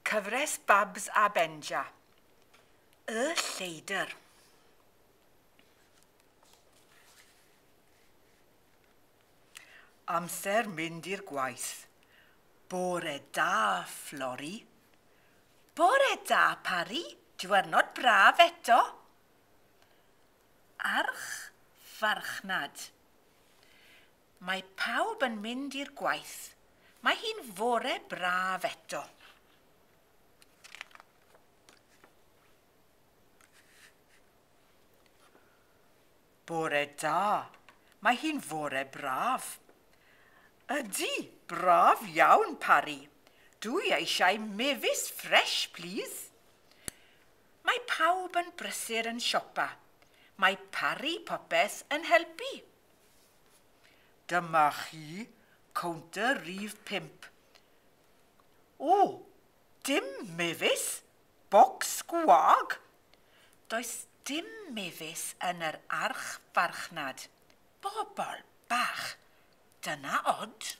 Cyfres Babs a Benja. Y lleidr. Amser mynd i'r gwaith. Bore da, Flori. Bore da, Parry. Diwrnod braf eto. Arch farchnad. Mae pawb yn mynd i'r gwaith. Mae hi'n fore braf eto. Bore da. Mae hi'n fore braf. Ydy, braf iawn, Parry. Dwi eisiau mefus ffres, please. Mae pawb yn brysur yn siopa. Mae Parry popeth yn helpu. Dyma chi, cownter rhif 5. O, dim mefus, bocs gwag. Does dim mefus yn yr archfarchnad. Bobol bach, dyna od.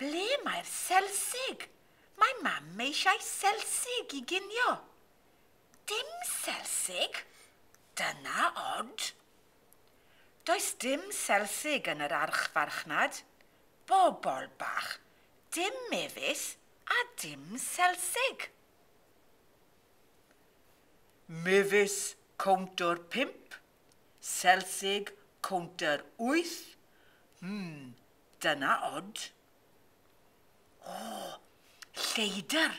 Ble mae'r selsig? Mae mam eisiau selsig i ginio. Dim selsig? Dyna od. Does dim selsig yn yr archfarchnad. Bobol bach, dim mefus a dim selsig. Mefus cownter 5, selsig cownter 8. Dyna od. O, lleidr,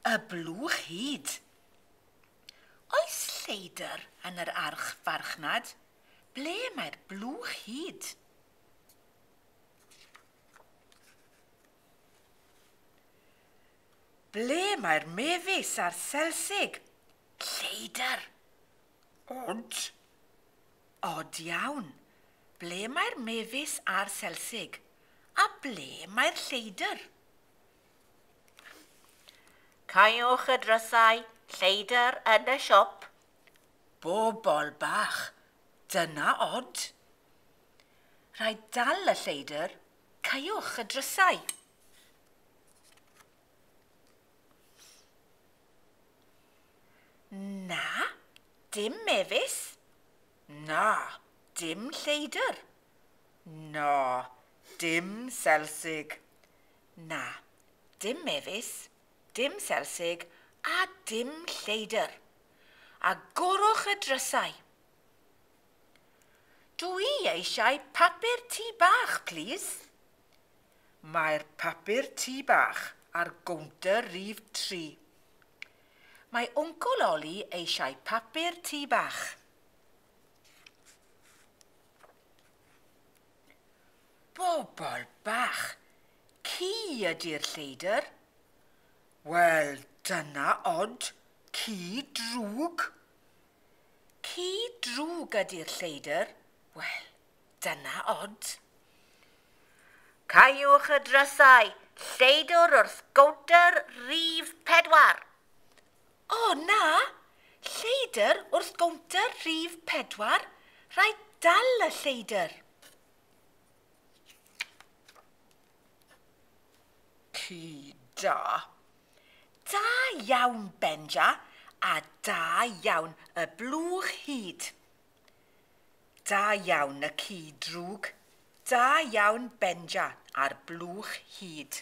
y blwch hud. Oes lleidr yn yr archfarchnad? Ble mae'r blwch hud? Ble mae'r mefus a'r selsig? Lleidr. Od. Od iawn. Ble mae'r mefus a'r selsig? A ble mae'r lleidr? Caewch y drysau, lleidr yn y siop. Bobol bach, dyna od. Rhaid dal y lleidr, caewch y drysau. Na, dim mefus. Na, dim lleidr. Na, dim selsig. Na, dim mefus, dim selsig a dim lleidr. Agorwch y drysau. Dwi eisiau papur tŷ bach, please. Mae'r papur tŷ bach ar gownter rhif 3. Mae Wncwl Oli eisiau papur tŷ bach. Bobol bach, ci ydy'r lleidr. Wel, dyna od, ci drwg. Ci drwg ydy'r lleidr. Wel, dyna od. Caewch y drysau, lleidr wrth gownter rhif 4. O na, lleidr wrth gownter rhif 4, rhaid dal y lleidr. Ci da. Da iawn, Benja, a da iawn y blwch hud. Da iawn y ci drwg. Da iawn, Benja, a'r blwch hud.